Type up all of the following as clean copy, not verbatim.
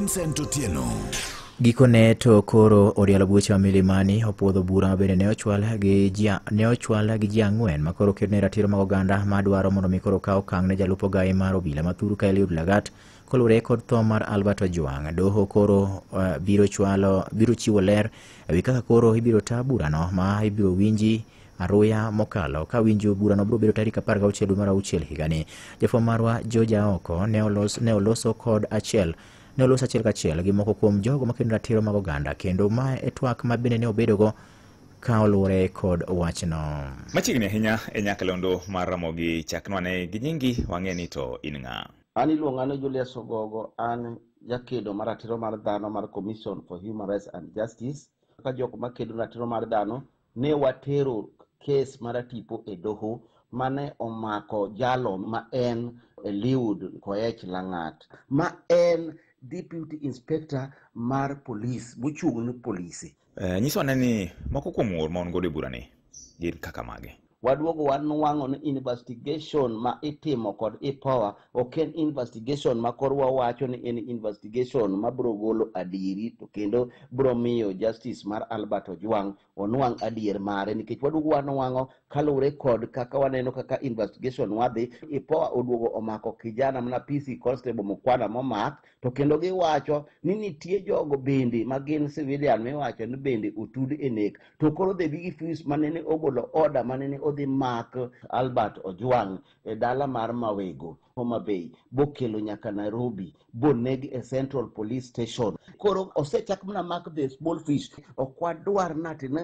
Vincent Otieno. Gikone to koro od yalo buche ma Milimani opuodho bura mabende ne ochwal gi ji 4 makoro kedo ne ratiro mag oganda madwaro mondo mi koro kaw okang' ne jalup ogaye mar obila ma thuru ka Eliud Lagat koluwore kod tho mar Albert Ojwang. Doho koro biro chiwo ler ewi kaka koro ibiro ta burano ma ibiro winji aruya mokalo ka winjo burano biro bedo tarik 16 dwe mar 6 higani. Jafwambo marwa George Aoko ne oloso kod achiel ne oloso achiel kachiel gi moko kuom jogo makedo ratiro mag oganda kendo ma e twak ma bende ne obedogo ka oluwore kod wachno. Machiegni ahinya e nyakalondo mar Ramogi, chaknwa gi nyingi wang'e ni to in ng'a. An iluonga ni Julius Ogogo, an jakedo mar ratiro mar dhano mar Commission for Human Rights and Justice. Kaka jok makedo ratiro mar dhano ne watero kes mar tipo e doho mane omako jalo ma en Eliud Koech Langat ma en Deputy Inspector mar police mochung' ne polisi. Nyiso ane ni moko kuom ng'ur ma un godo e burani gin kaka mage? Waduogo wanwang'o ni investigation ma itimo kod IPOA ok en investigation ma koro wawacho ni en investigation ma biro golo adieri to kendo biro miyo justice mar Albert Ojwang onwang' adier mare, nikech waduogo wanwang'o kaluwore kod kaka waneno kaka investigation wadhi. IPOA oduogo omako kijana mana PC Constable Mukwana momak, to kendo giwacho ni nitie jogo bende ma gin civilian miwacho ni bende otud e nek, to koro the big fish manene ogolo order manene odhi mak Albert Ojwang e dala mar Mawego, Homa Bay, bokelo nyaka Nairobi, boneg e Central Police Station. Koro osechak mana mak the small fish. Ok wadwar nati ni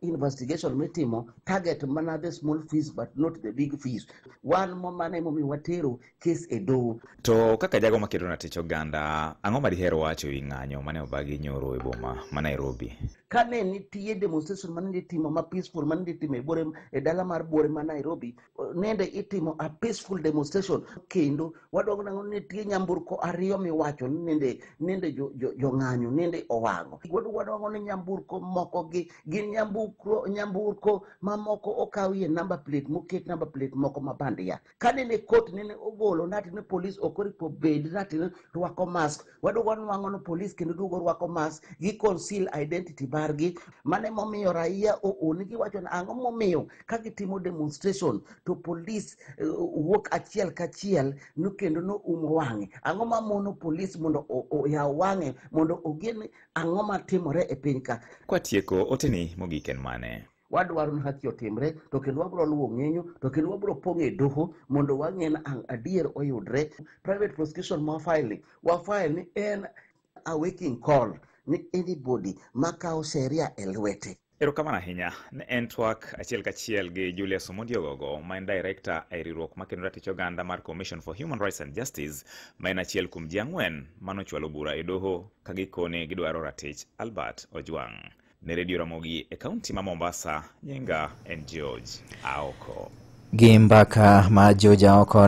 investigation mitimo target mana the small fish but not the big fish. Wan mane momiyo watero kes e doho. To kaka jago makedo na tich oganda, ang'o ma diher wacho ewi ng'anyo mane obagi nyoro e boma ma Nairobi? Kane nitie demonstration mane itimo ma peaceful mane itimo e bore e dala mar Buore ma Nairobi, nende itimo a peaceful demonstration, kendo waduogo nang'o nitie nyamburko 2 miwacho ni nende jong'anyo nende owang'o. Waduogo ni nyamburko moko gi gin nyamburko mamoko okawie number plate moket number plate moko ma bandia. Kane ne court nene ogolo nati ni police ok oripo bed nati ni rwako mask, waduogo nwang'o ni police kendo duogo rwako mask gi conceal identity margi. Mane momiyo raia ooni giwacho ni ang'o momiyo ka gitimo demonstration to police wuok achiel kachiel no kendo no umo wang'e. Ang'o mamono police mondo oyaw wang'e mondo ogen ang'o matimore e piny ka? Kwatieko, oteni mogik en mane? Wadwaro ni haki otimre, to kendo wabiro luwo ng'enyo, to kendo wabiro pong'o e doho mondo wang'e ni ang' adier oyudre. Private prosecution ma wafile ni en a waking call ni anybody makawo sheria e lwete. Erokamano ahinya. Ne en twak achiel kachiel gi Julius Omondi Ogogo ma en director e riwruok makedo ratich oganda mar Commission for Human Rights and Justice, ma en achiel kuom ji 4 manochwalo bura e doho ka gikone gidwaro ratich Albert Ojwang. Ne Radio Ramogi e kaunti ma Mombasa, nyinga en George Aoko. Gi mbaka ma George Aoko.